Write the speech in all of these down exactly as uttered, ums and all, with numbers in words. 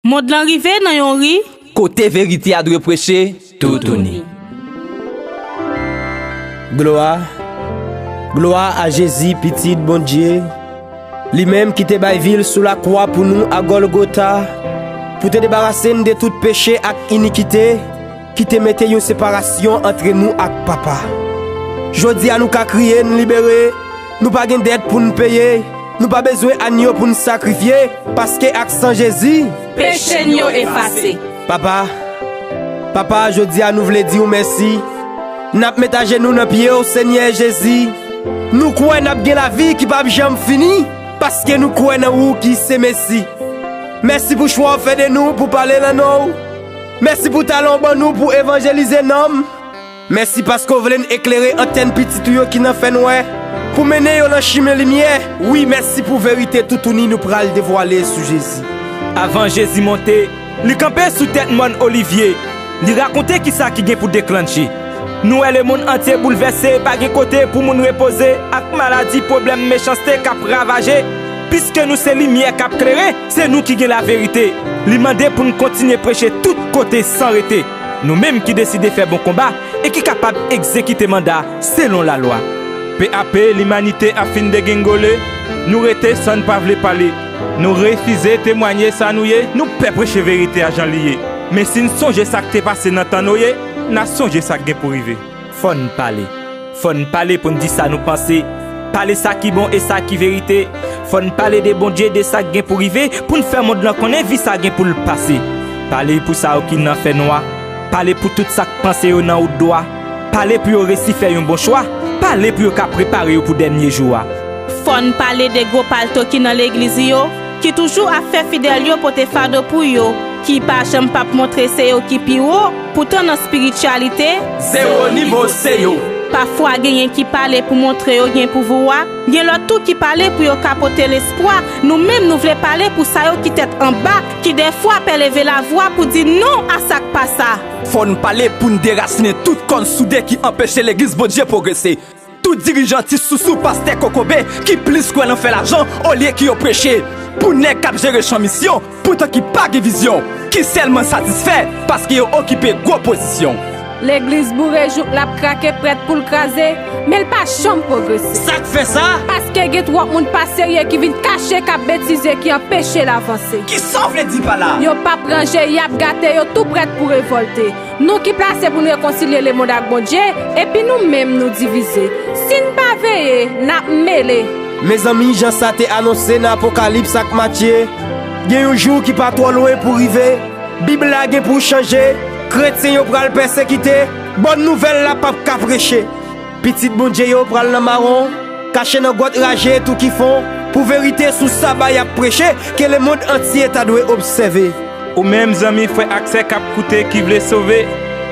Mond lan rive nan yon ri. Kote verite a dwe preche toutouni. Glwa, glwa a Jezi, Pitit Bondye, li menm ki te bay vi l sou lakwa pou nou a Gòlgota, pou te debarase n de tout peche ak inikite ki te mete yon separasyon antre nou ak Papa. Jodi a nou ka kriye n libere, nou pa gen dèt pou n peye, nou pa bezwen anyo pou n sakrifye, paske ak san Jezi, peche n yo efase. Papa, Papa, jodi a nou vle di w mèsi. N ap met ajenou nan pye w, Senyè Jezi. Nou kwè n ap gen lavi ki p ap janm fini, paske nou kwè nan ou ki se Mesi. Mèsi pou chwa w fè de nou pou pale nan non w. Mèsi pou talan w ban nou pou evanjelize nanm. Mèsi paske w vle n eklere antèn pitit ou yo ki nan fènwè, pou mennen yo nan chimen limyè. Wi, mèsi pou verite toutouni nou pral devwale sou Jezi. Avan Jezi monte, li kanpe sou tèt Mòn Olivye. Li rakonte kisa ki gen pou deklanche. Nou wè lemonn antye boulvèse, pa gen kote pou moun repoze, ak maladi, pwoblèm, mechanste k ap ravaje. Piske nou se limyè k ap klere, se nou ki gen laverite. Li mande pou n kontinye preche tout kote san rete. Nou menm ki deside fè bon konba e ki kapab egzekite manda selon lalwa. Pe a pe, limanite ap fin degengole, nou rete san n pa vle pale. Nou refize temwanye sa nou ye, nou pè preche verite a jan li ye. Men si n sonje sa k te pase nan tan Noye, n a sonje sa k gen pou rive. Fò n pale. Fò n pale pou n di sa nou panse. Pale sa ki bon e sa ki verite. Fò n pale de Bondye, de sa k gen pou rive, pou n fè mond lan konnen vi sa gen pou l pase. Pale pou sa yo ki nan fènwa. Pale pou tout sa k panse yo nan wout dwa. Pale pou yo resi fè yon bon chwa. Pale pou yo ka prepare yo pou dènye jou a. Fò n pale de gwo palto ki nan legliz yo, ki toujou ap fè fidèl yo pote fado pou yo, ki pa janm p ap montre se yo ki pi wo, poutan nan espirityalite, zewo nivo se yo. Pafwa genyen ki pale pou montre yo gen pouvwa, gen lòt tou ki pale pou yo ka pote lespwa. Nou menm, nou vle pale pou sa yo ki tèt anba, ki dèfwa pè leve lavwa pou di non a sa k pa sa. Fò n pale pou n derasinen tout kòn soude ki anpeche legliz Bondye pwogrese. Tout dirijan ti sousou, pastè kokobe ki plis kwè nan fè lajan olye ke yo preche. Pou nèg k ap jere chan misyon, poutan ki pa gen vizyon, ki sèlman satisfè paske yo okipe gwo pozisyon. Legliz boure jouk l ap krake, prèt pou l kraze, men l pa janm pwogrese. Sa k fè sa? Paske gen twòp moun pa serye ki vin kache, k ap betize, ki anpeche l avanse. Kisa w vle di pa la? Yo p ap ranje, y ap gate, yo tou prèt pou revòlte. Nou ki plase pou n rekonsilye lemonn ak Bondye, epi nou menm nou divize. Si n pa veye, n ap mele. Mezanmi, jan sa te anonse nan Apokalips ak Matye, gen yon jou ki pa twò lwen pou rive. Bib la gen pou chanje. Kretyen yo pral pèsekite. Bòn nouvèl la p ap ka preche. Pitit Bondye yo pral nan mawon, kache nan gwòt raje tou ki fon, pou verite sou Saba y ap preche, ke lemonn antye ta dwe obsève. Ou menm, zanmi, frè ak sè k ap koute, ki vle sove,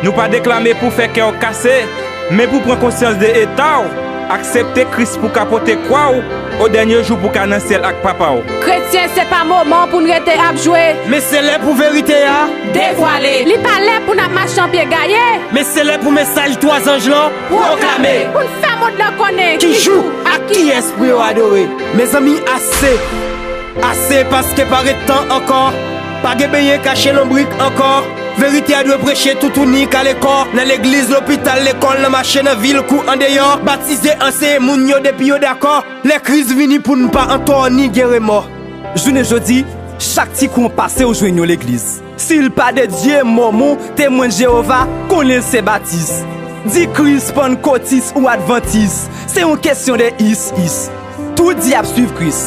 nou pa deklame pou fè kè w kase, men pou pran konsyans de eta w, aksepte Kris pou ka pote kwa w, o dènye jou pou ka nan syèl ak Papa w. Kretyen, se pa moman pou n rete ap jwe. Men se lè pou verite a devwale. Li pa lè pou n ap mache an pye gaye. Men se lè pou mesaj twa zanj lan pwoklame. Pou n fè mond lan konnen ki jou ak kiyès pou yo adore. Mezanmi, ase! Ase, paske pa ret tan ankò. Pa gen benyen kache lonbrik ankò. Verite a dwe preche toutouni, kalekò, nan legliz, lopital, lekòl, nan mache, nan vil kou andeyò. Batize, anseye moun yo depi yo dakò. Lè Kris vini pou n pa antò ni gen remò. Jounen jodi, chak ti kwen w pase w jwenn yon legliz. Si l pa de Dye, Mòmon, Temwen Jewova, konnen l se Batis. Di Kris, Pannkotis ou Advantis, se yon kesyon de is, is. Tout di y ap swiv Kris.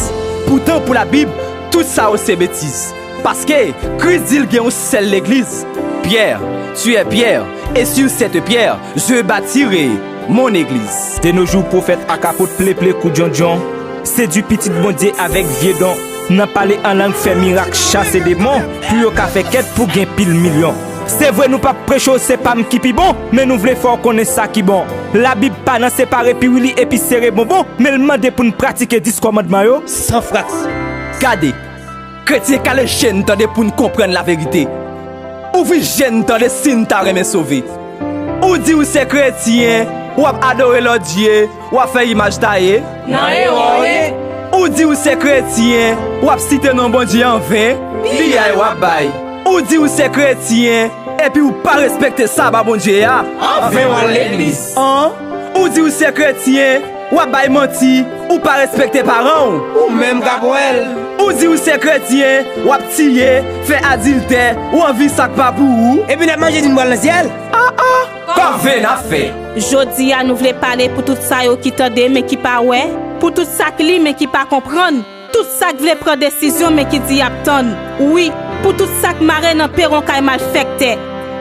Poutan, pou Labib, tout sa yo se betiz. Paske Kris di l gen yon sèl legliz. Pierre, tu es Pierre, et sur cette pierre, je bâtirai mon église. De nos jours, pwofèt ak apot pleple kou dyondyon, sedui pitit Bondye avèk vye don, nan pale an lang, fè mirak, chase demon, pou yo ka fè kèt pou gen pil milyon. Se vre, nou p ap preche w se pa m ki pi bon, men nou vle fè w konnen sa ki bon. Labib pa nan separe piwili epi sere bonbon, men l mande pou n pratike dis kòmandman yo san fraksi. Gade, kretyen, kale je n tande pou n konprann laverite. Ouvri je n tande si n ta renmen sove. Ou di w se kretyen, w ap adore lòt dye, w ap fè imaj taye. Nan erè w ye. Ou di ou se kretyen, w ap site non Bondye anven. Piyay w ap bay. Ou di ou se kretyen, epi ou pa respekte saba Bondye a. Anven w al legliz. An, ou di ou se kretyen, w ap bay manti, ou pa respekte paran w. Ou menm k ap wè l. Ou di ou se kretyen, w ap tiye, fè adiltè, ou anvi sa k pa pou ou. Epi n ap manje di n pral nan syèl. Ah, ah. Kòve n ap fè. Jodi a, nou vle pale pou tout sa yo ki tande, men ki pa wè, pou tout sa k li, men ki pa konprann, tout sa k vle pran desizyon, men ki di y ap tann. Wi, pou tout sa k mare nan pewon kay malfèktè.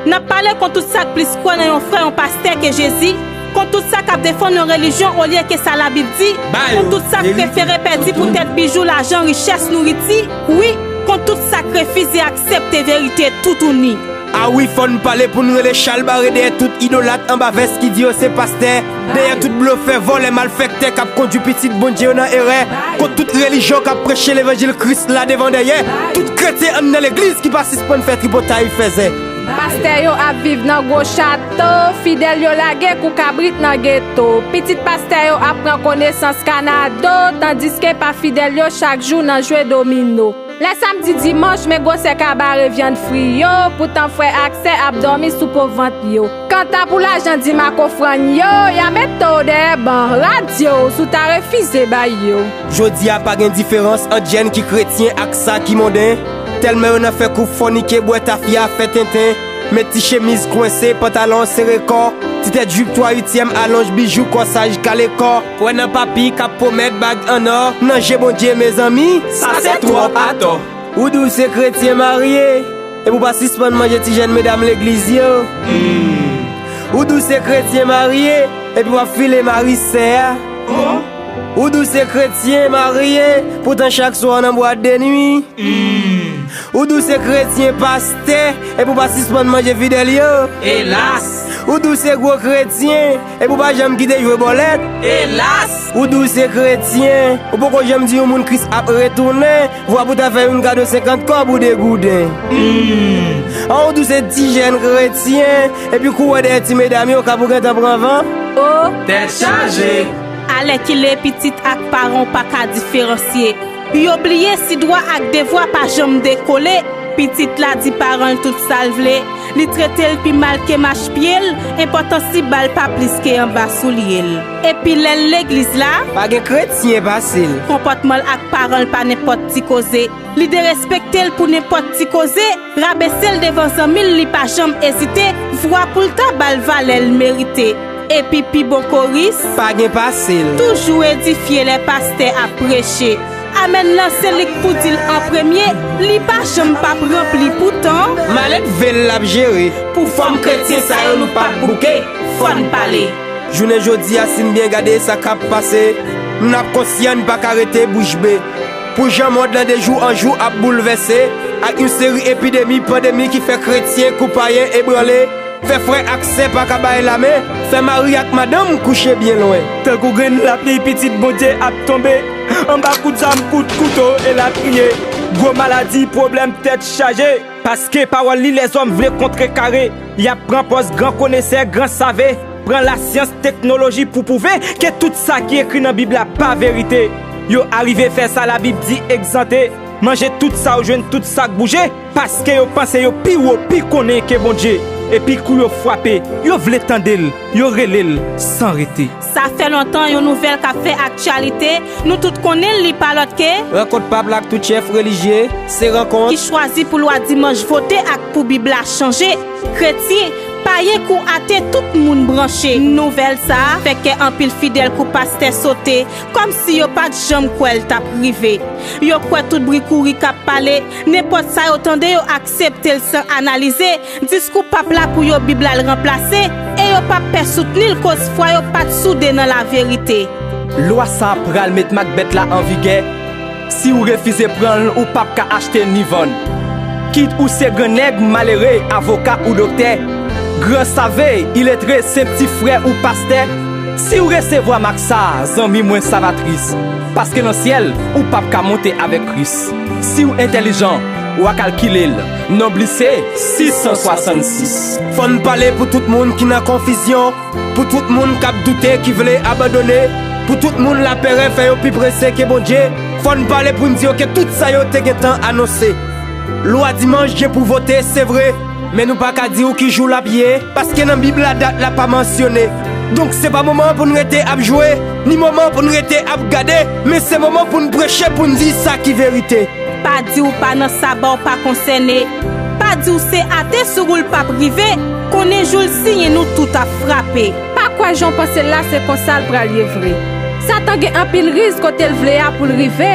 N ap pale kont tout sa k plis kwè nan yon frè, yon pastè ke Jezi, kont tout sa k ap defann yon relijyon olye ke sa Labib di, kont tout sa k prefere pèdi poutèt bijou, lajan, richès, nouriti, wi, kont tout sa k refize aksepte verite toutouni. A wi, fò n pale pou n rele chalbare dèyè tout idolat anba vès ki di yo se pastè, dèyè tout blofè, vòlè, malfèktè k ap kondui pitit Bondye yo nan erè, kont tout relijyon k ap preche levanjil Kris la devan dèyè, tout kretyen anndan legliz ki pa sispann fè tripotay fèzè. Pastè yo ap viv nan gwo chato, fidèl yo lage kou kabrit nan geto. Pitit pastè yo ap pran konesans kanado, tandiske pa fidèl yo chak jou nan jwe domino. Lè samdi dimanch, men gwosè kabare vyann fri yo, poutan frè ak sè ap dòmi sou po vant yo. Kanta pou lajan dim ak ofrann yo, y a met to dèyè ban radyo si w ta refize bay yo. Jodi a pa gen diferans ant jèn ki kretyen ak sa ki monden. Tèlman yo nan fè koup, fònike, bwè tafya, fè tenten, met ti chemiz kwense, pantalon sere kò, ti tèt jip twa uityèm, alonj bijou, kòsaj, kale kò. Kwè nan papi k ap pwomèt bag an nò. Nan je Bondye, mezanmi, sa se twòp atò. Ou di w se kretyen marye, epi w pa sispann manje ti jèn medam legliz yo. Hmm. Ou di w se kretyen marye, epi w ap file mari sè a. Ou di w se kretyen marye, poutan chak swa w nan bwat de nwi. Hmm. Ou di w se kretyen pastè, epi w pa sispann manje fidèl yo. Elas! Ou di w se gwo kretyen, epi w pa janm kite jwe bòlèt. Elas! Ou di w se kretyen, ou poko janm di yon moun Kris ap retounen, vwa pou ta fè youn kado senkant kòb ou de gouden. Hmm. An, ou di w se ti jèn kretyen, epi kou w wè dèyè ti medam yo, kab ou gentan pran van. O! Tèt chaje! Alèkile, pitit ak paran w pa ka diferansye. Yo bliye si dwa ak devwa pa janm dekole. Pitit la di paran l tout sa l vle. Li trete l pi mal ke mach pye l. Enpòtans li ba l pa plis ke anba soulye l. Epi lè l legliz la, pa gen kretyen pase l. Konpòtman l ak paran l pa nenpòt ti koze. Li derespekte l pou nenpòt ti koze. Rabese l devan zanmi l, li pa janm ezite. Vwa pou l ta ba l valè l merite. Epi pi bon koris, pa gen pase l. Toujou edifye lè pastè ap preche. Amèn lan se li k pou di l an premye, li pa janm p ap ranpli poutan. Malèt ve l l ap jere. Pou fòm kretyen sa yo nou p ap bouke, fò n pale. Jounen jodi a, si n byen gade sa k ap pase, n ap konsyan n pa ka rete bouch be. Pou jan mond lan de jou an jou ap boulvèse, ak yon seri epidemi, pandemi ki fè kretyen kou payen ebranle, fè frè ak sè pa ka bay lamen, fè mari ak madanm kouche byen lwen. Tankou grenn lapli, pitit Bondye ap tonbe anba kout zam, kout kouto e latriye. Gwo maladi, pwoblèm, tèt chaje. Paske pawòl li, lèzòm vle kontrekare. Y ap pran pòz gran konesè, gran save, pran lasyans, teknoloji pou pwouve ke tout sa ki ekri nan Bib la pa verite. Yo arive fè sa Labib di egzante, manje tout sa w jwenn, tout sa k bouje, paske yo panse yo pi wo, pi konnen ke Bondye. Epi kou yo frape, yo vle tande l, yo rele l san rete. Sa fè lontan yon nouvèl k ap fè aktyalite, nou tout konnen l, li pa lòt ke rankont pap la ak tout chèf relijye, se rankont ki chwazi pou lwa dimanch vote ak pou Bib la chanje. Kretyen, payen kou ate, tout moun branche. Nouvèl sa a fè kè anpil fidèl kou pastè sote, kòmsi yo pa t janm kwè l t ap rive. Yo kwè tout bri kouri k ap pale, nenpòt sa yo tande, yo aksepte l san analize. Diskou pap la pou yo, Bib la l ranplase, e yo p ap pè soutni l koz fwa yo pa t soude nan laverite. Lwa sa a pral met mak bèt la an vigè. Si w refize pran l, ou p ap ka achte ni vann. Kit ou se grannèg, malere, avoka ou doktè, gran save, iletre, senp ti frè ou pastè, si w resevwa mak sa a, zanmi mwen, sa va tris, paske nan syèl, ou p ap ka monte avèk Kris. Si w entèlijan, w a kalkile l. Nonb li se sis san swasannsis. Fò n pale pou tout moun ki nan konfizyon, pou tout moun k ap doute, ki vle abandone, pou tout moun lapèrè fè yo pi prese ke Bondye, Fò n pale pou n di yo ke tout sa yo te gentan anonse. Lwa dimanch gen pou vote, se vre, men nou pa ka di w ki jou l ap ye, paske nan Bib la dat la pa mansyone. Donk se pa moman pou n rete ap jwe, ni moman pou n rete ap gade, men se moman pou n preche, pou n di sa ki verite. Pa di w pa nan saba w pa konsène. Pa di w se ate sou ou l p ap rive. Konnen jou l siyen nou tout ap frape. Pa kwè jan w panse l la se konsa l pral ye vre. Satan gen anpil riz kote l vle a pou l rive.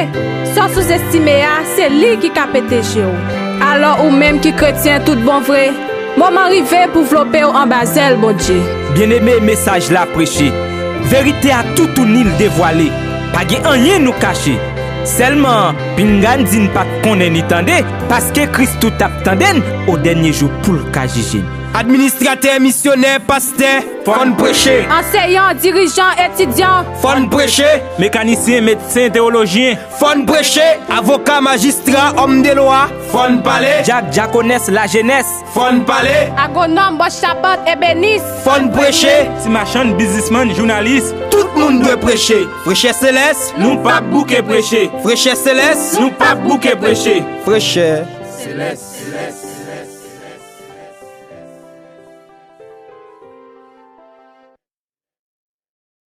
Sa w souzestime a, se li ki ka pete je w. Alò ou menm ki kretyen tout bon vre, moman rive pou vlope w anba zèl Bondye. Byeneme, mesaj la preche. Verite a toutouni l devwale. Pa gen anyen nou kache. Sèlman, pinga n di n pa t konnen ni tande, paske Kris tou t ap tande n o dènye jou pou l ka jije n. Administratè, misyonè, pastè, fò n preche. Anseyan, dirijan, etidyan, fò n preche. Mekanisyen, medsen, teyolojyen, fò n preche. Avoka, majistra, òm de lwa, fò n pale. Dyak, dyakonès, lajenès, fò n pale. Agwonòm, bòs chapant, ebenis, fò n preche. Ti machann, biznismann, jounalis, tout moun dwe preche. Frechè selès, nou p ap bouke preche. Frechè selès, nou p ap bouke preche. Frechè selès.